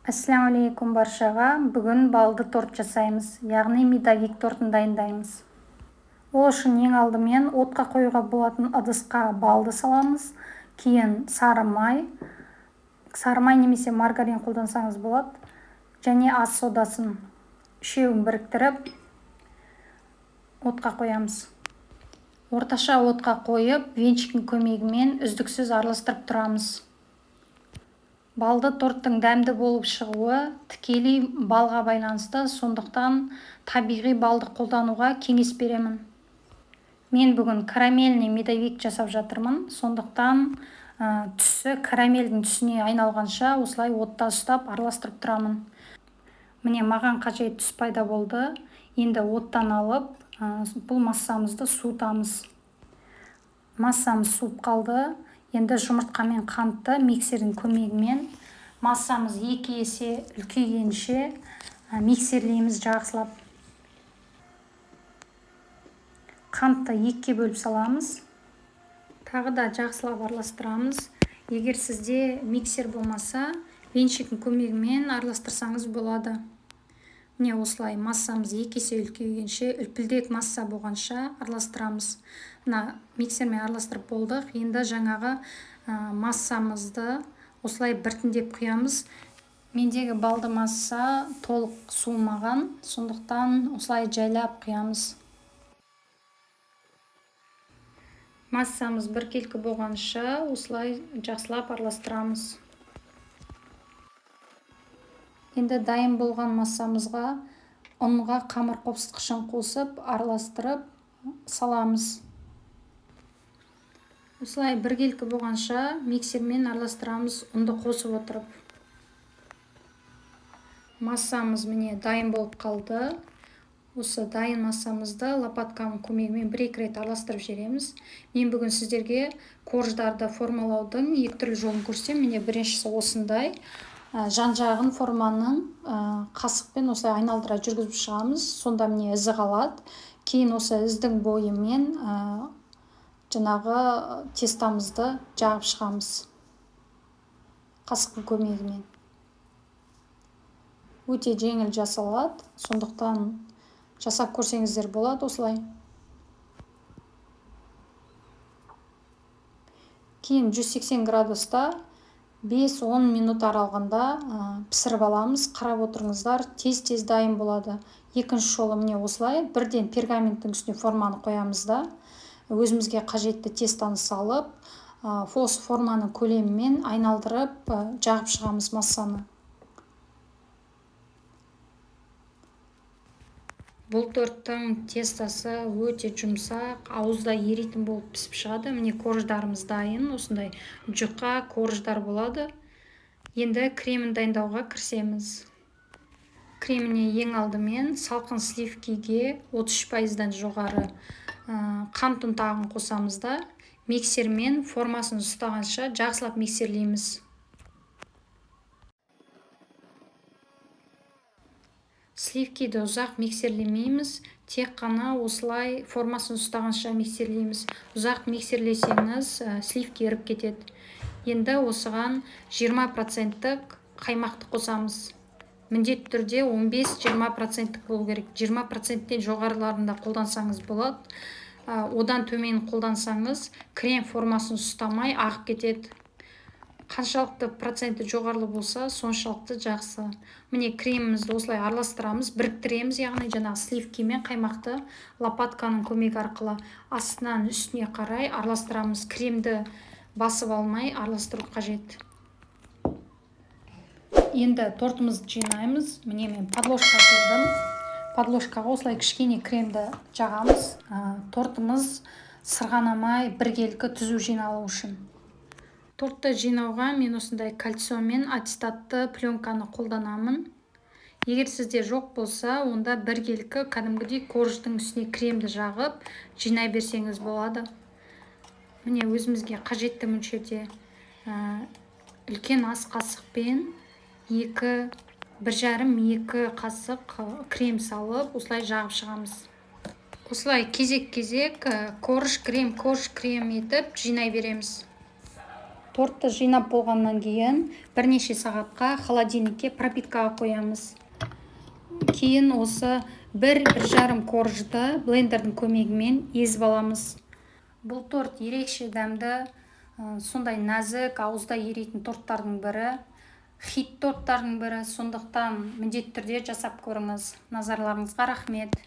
Ассалаумағалейкум баршаға. Бүгін балды торт жасаймыз, яғни медовик тортын дайындаймыз. Ол үшін ең алдымен отқа қоюға болатын ыдысқа балды саламыз, кейін сары май, сары май немесе маргарин қолдансаңыз болады, және ас содасын үшеуін біріктіріп отқа қоямыз. Орташа отқа қойып, венчиктің көмегімен үздіксіз араластырып тұрамыз. Балды торттың дәмді болып шығуы тікелей балға байланысты, сондықтан табиғи балды қолдануға кеңес беремін. Мен бүгін карамельный медовик жасап жатырмын, сондықтан түсі карамельдің түсіне айналғанша осылай отта ұстап араластырып тұрамын. Міне, маған қажет түс пайда болды. Енді оттан алып, бұл массамызды суытамыз. Массамыз суып қалды. Енді жұмыртқа мен қантты миксердің көмегімен массамыз 2 есе үлкейгенше миксерлейміз жақсылап. Қантты 2-ге бөліп саламыз. Тағы да жақсылап араластырамыз. Егер сізде миксер болмаса, венчиктің көмегімен араластырсаңыз болады. Міне, осылай массамыз 2 есе үлкейгенше, үлпілдек масса болғанша араластырамыз. Мына миксермен араластырып болдық. Енді жаңағы массамызды осылай біртіндеп құямыз. Мендегі балды масса толық суымаған, сондықтан осылай жайлап құямыз. Массамыз біркелкі болғанша осылай жақсылап араластырамыз. Енді дайын болған массамызға ұнға қамыр қопсытқышын қосып, араластырып саламыз. Осылай біркелкі болғанша миксермен араластырамыз, ұнды қосып отырып. Массамыз міне дайын болып қалды. Осы дайын массамызды лопатканың көмегімен бір-екі рет араластырып жібереміз. Мен бүгін сіздерге корждарды формалаудың екі түрлі жолын көрсетемін. Міне, біріншісі осындай. Жан-жағын форманың қасықпен осылай айналдыра жүргізіп шығамыз. Сонда міне ізі қалады. Кейін осы іздің бойымен жаңағы тестамызды жағып шығамыз қасықтың көмегімен. Өте жеңіл жасалады, сондықтан жасап көрсеңіздер болады осылай. Кейін 180 градуста 5-10 минут аралығында пісіріп аламыз. Қарап отырыңыздар, тез-тез дайын болады. Екінші жолы міне осылай бірден пергаменттің үстіне форманы қоямыз да, өзімізге қажетті тестаны салып, осы форманың көлемімен айналдырып, жағып шығамыз массаны. Бұл торттың тестасы өте жұмсақ, ауызда еритін болып пісіп шығады. Міне, корждарымыз дайын, осындай жұқа корждар болады. Енді кремін дайындауға кірісеміз. Креміне ең алдымен салқын сливкиге 33%-дан жоғары қант ұнтағын қосамыз да, миксермен формасын ұстағанша жақсылап миксерлейміз. Сливкиді ұзақ миксерлемейміз, тек қана осылай формасын ұстағанша миксерлейміз. Ұзақ миксерлесеңіз, сливки еріп кетеді. Енді осыған 20%-тік қаймақты қосамыз. Міндетті түрде 15-20%-тік болу керек. 20%-тен жоғарыларын да қолдансаңыз болады. Одан төмен қолдансаңыз, крем формасын ұстамай ағып кетеді. Қаншалықты проценті жоғары болса, соншалықты жақсы. Міне, кремімізді осылай араластырамыз, біріктіреміз, яғни жаңағы сливки мен қаймақты лопатканың көмегі арқылы астынан үстіне қарай араластырамыз. Кремді басып алмай араластыру қажет. Енді тортымызды жинаймыз. Міне, мен подложка әкелдім. Подложкаға осылай кішкене кремді жағамыз. Тортымыз сырғанамай біркелкі түзу жиналу үшін. Тортты жинауға мен осындай кольцо мен аттестатты пленканы қолданамын. Егер сізде жоқ болса, онда біркелкі кәдімгідей корждың үстіне кремді жағып жинай берсеңіз болады. Міне, өзімізге қажетті мөлшерде, үлкен ас қасықпен бір жарым, екі қасық крем салып, осылай жағып шығамыз. Осылай кезек-кезек корж, крем, корж, крем етіп жинай береміз. Тортты жинап болғаннан кейін бірнеше сағатқа холодильникке пропиткаға қоямыз. Кейін осы 1-1,5 коржды блендердің көмегімен езіп аламыз. Бұл торт ерекше дәмді, сондай нәзік, ауызда еритін торттардың бірі, хит торттардың бірі. Сондықтан міндетті түрде жасап көріңіз. Назарларыңызға рахмет.